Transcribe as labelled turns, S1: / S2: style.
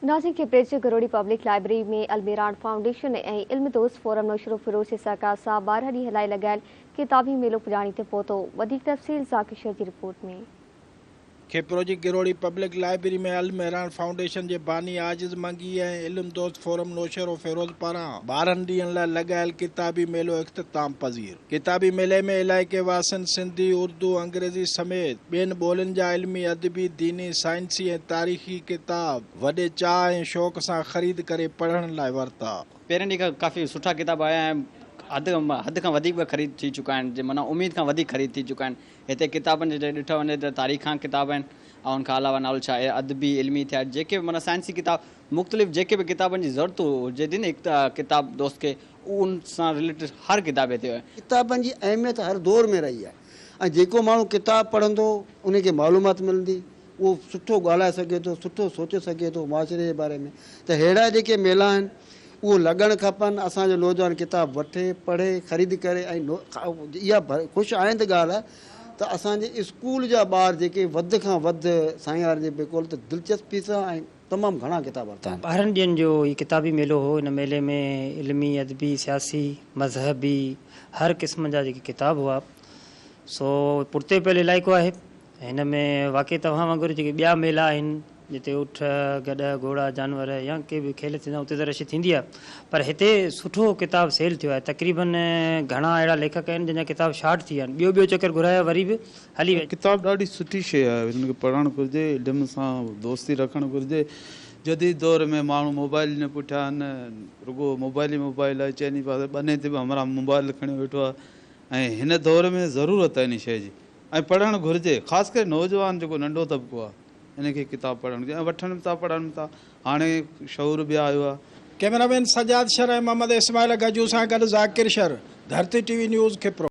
S1: ناظرين کي برج گروڙي public library ۾ الميراڻ foundation ۽ علم دوست فورم نوشھروفيروز جي سهڪار سان 12 ڏينهن لاء لڳايل ڪتابي ميلو پڄاڻي تي پهتو. وڌيڪ تفصيل ذاڪر شر جي رپورٽ ۾.
S2: کيپرو جي گروڙي پبلڪ لائبرري ۾ المهراڻ فائونڊيشن جي باني عاجز منگي ۽ علم دوست فورم نوشهروفيروز پاران 12 ڏينهن لاء لڳايل ڪتابي ميلو اختتام پذير. ڪتابي ميلي ۾ علائقي واسين سنڌي، اردو، انگريزي سميت ٻين ٻولين جا علمي، ادبي، ديني، سائنسي ۽ تاريخي ڪتاب وڏي چاهه ۽ شوق سان خريد ڪري پڙهڻ لاء ورتا.
S3: پهرين ڏينهن کان ڪافي سٺا ڪتاب آيا ۽ حد حد کان وڌيڪ به خريد ٿي چڪا آهن جي معنيٰ اميد کان وڌيڪ خريد ٿي چڪا آهن. هتي ڪتابن جي جڏهن ڏٺو وڃي ته تاريخان ڪتاب آهن ۽ ان کان علاوه ناول ڇا ادبي علمي ٿيا جيڪي به معنيٰ سائنسي ڪتاب مختلف جيڪي به ڪتابن جي ضرورت هجي ٿي نه هڪ ڪتاب دوست کي ان سان رليٽيڊ هر ڪتاب هتي آهي.
S4: ڪتابن جي اهميت هر دور ۾ رهي آهي ۽ جيڪو ماڻهو ڪتاب پڙهندو ان کي معلومات ملندي اهو سٺو ڳالهائي سگهي ٿو سٺو سوچي سگهي ٿو معاشري جي باري ۾ ته ههڙا جيڪي ميلا آهن اهو لڳڻ کپن اسان جو نوجوان ڪتاب وٺي پڙهي خريد ڪري ۽ اها خوش آئند ڳالهه آهي ته اسان جي اسڪول جا ٻار جيڪي وڌ کان وڌ سائين وارن جي بقول ته دلچسپي سان ۽ تمام گهڻا ڪتاب ورتا آهن.
S5: 12 ڏينهن جو هي ڪتابي ميلو هو ان ميلي ۾ علمي ادبي سياسي مذهبي هر قسم جا جيڪي ڪتاب هئا سو پٺتي پيل علائقو آهي هن ۾ واقعي توهان وانگر جيڪي ٻيا ميلا آهن جتي اٺ، گڏهه، گهوڙا، جانور يا ڪي به کيل ٿيندا آهن اتي ته رش ٿيندي آهي پر هتي سٺو ڪتاب سيل ٿيو آهي تقريبن گهڻا اهڙا ليکڪ آهن جن جا ڪتاب شارٽ ٿي ويا آهن ٻيو ٻيو چڪر گهرايا وري به هلي ويا.
S6: ڪتاب ڏاڍي سٺي شيء آهي ان کي پڙهڻ گهرجي علم سان دوستي رکڻ گهرجي جديد دور ۾ ماڻهو موبائل جي پٺيان آهن رڳو موبائل ئي موبائل آهي چئني پاسي ٻني تي به همراهه موبائل کڻيو ويٺو آهي ۽ هن دور ۾ ضرورت آهي ان شيء جي ۽ پڙهڻ گهرجي خاص ڪري نوجوان جيڪو ننڍو طبقو آهي ان کي ڪتاب پڙهڻ گهرجي ۽ وٺن به ٿا پڙهن به ٿا هاڻي شعور به آيو آهي.
S2: ڪئميرا مين سجاد شر ۽ محمد اسماعيل گجو سان گڏ Zakir Shar, Dharti T V news Khipro.